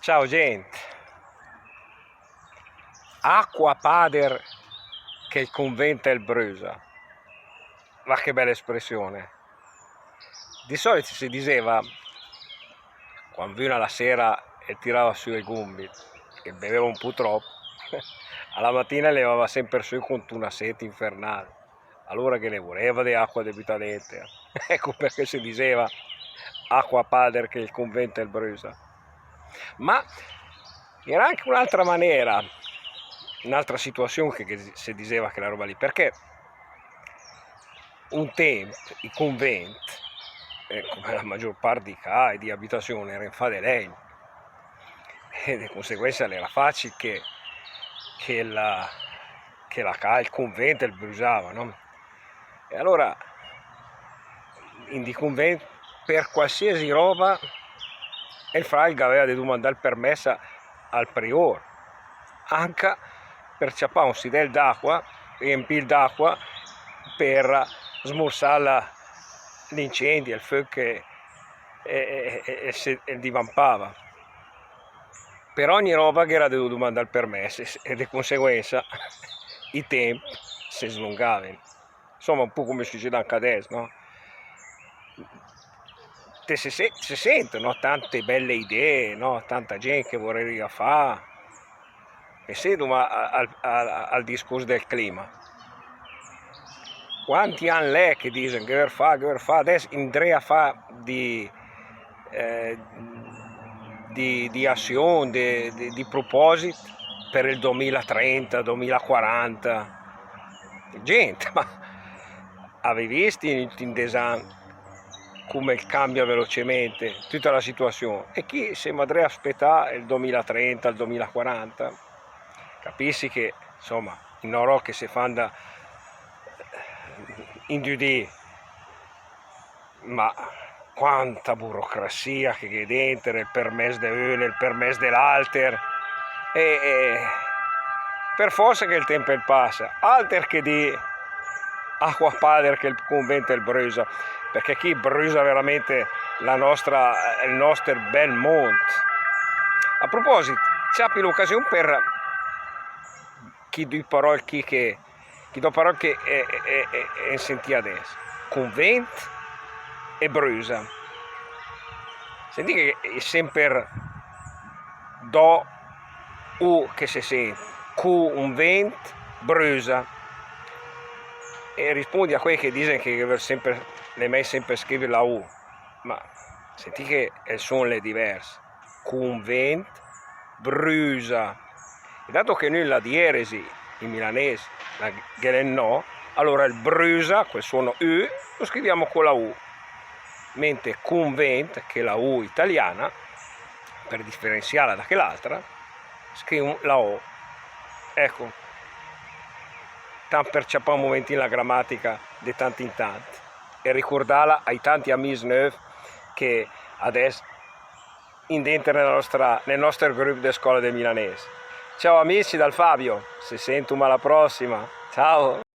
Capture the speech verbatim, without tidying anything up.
Ciao gent. Acqua pader che il cunvent el brüsa. Ma che bella espressione. Di solit se diseva, quand vün a la sera el tirava sü i gumbit, che el beveva un pu tropp, a la matina el levava semper sü cunt una set infernal. Alura ghe ne vureva de acqua de bütà denter. Ecco perché se diseva acqua pader che il cunvent el brüsa. Ma era anche un'altra manera, un'altra situazion che, che se diseva chela roba lì, perché un temp i cunvent, eh, come la magior part di cà e di abitazion, era in fà de legn, e de conseguenza l'era facil che, che la, che la cà, il cunvent el brüsava, no? E alura, in di cunvent, per qualsiasi roba, el frai el gaveva de dumandà il permess al prior, anca per ciapà un sidel d'acqua, riempil d'acqua, per smursà la, l'incendi, il föch che, e, e, e, e se, e divampava. Per ogni roba gh'era de dumandà il permess e, e de conseguenza i temp se slungaven. Insoma, un pu come succede anca adess, no? Te se, se, se sent, no? Tante belle idee, no? Tanta gent che voreria fà. E se duma al, al, al discurs del clima. Quanti ann l'è che disen che ver fà, che ver fà, adess indree a fà di, eh, di, di azion, di, di, di proposit per il dumilatrenta, dumilaquaranta. Gent, ma avì vist in, in des ann come cambia velocemente tüta la situazion? E chì sem adree a spetà il dumilatrenta, il dumilaquaranta. Capissi che, insoma, i no rob che se fan da in dü dì, ma quanta burocrazia che gh'è denter, il permess de ün, il permess de l'alter, e, e per forza che il temp el passa, alter che dì acqua pader che il cunvent el brüsa, perché chì brüsa veramente la nostra, il noster bel mund. A proposit, ciapi l'ocasion per chi dü parol chì che, chi dò parol che, eh, eh, eh, eh, sentì adess. Cunvent e brüsa. Sentì che è semper dò u che se sent. Cunvent, brüsa. E rispondi a quei che disen che, che semper, l'è mei semper scrivi la u. Ma sentì che el son l'è divers. Cunvent, brüsa. E dato che nün la dieresi in milanes la ghe l'è no, alura il brüsa, quel suono u, lo scriviamo con la u. Mentre cunvent, che è la u italiana, per diferenziarla da quell'altra, scrivum la o. Ecco. Tant per ciapà un momentin la gramatica de tant in tant e ricurdala ai tanti amis növ che adess in denter nel nostra, nel noster grupp de scola de milanes. Ciao amici dal Fabio, se sentum a la prossima. Ciao.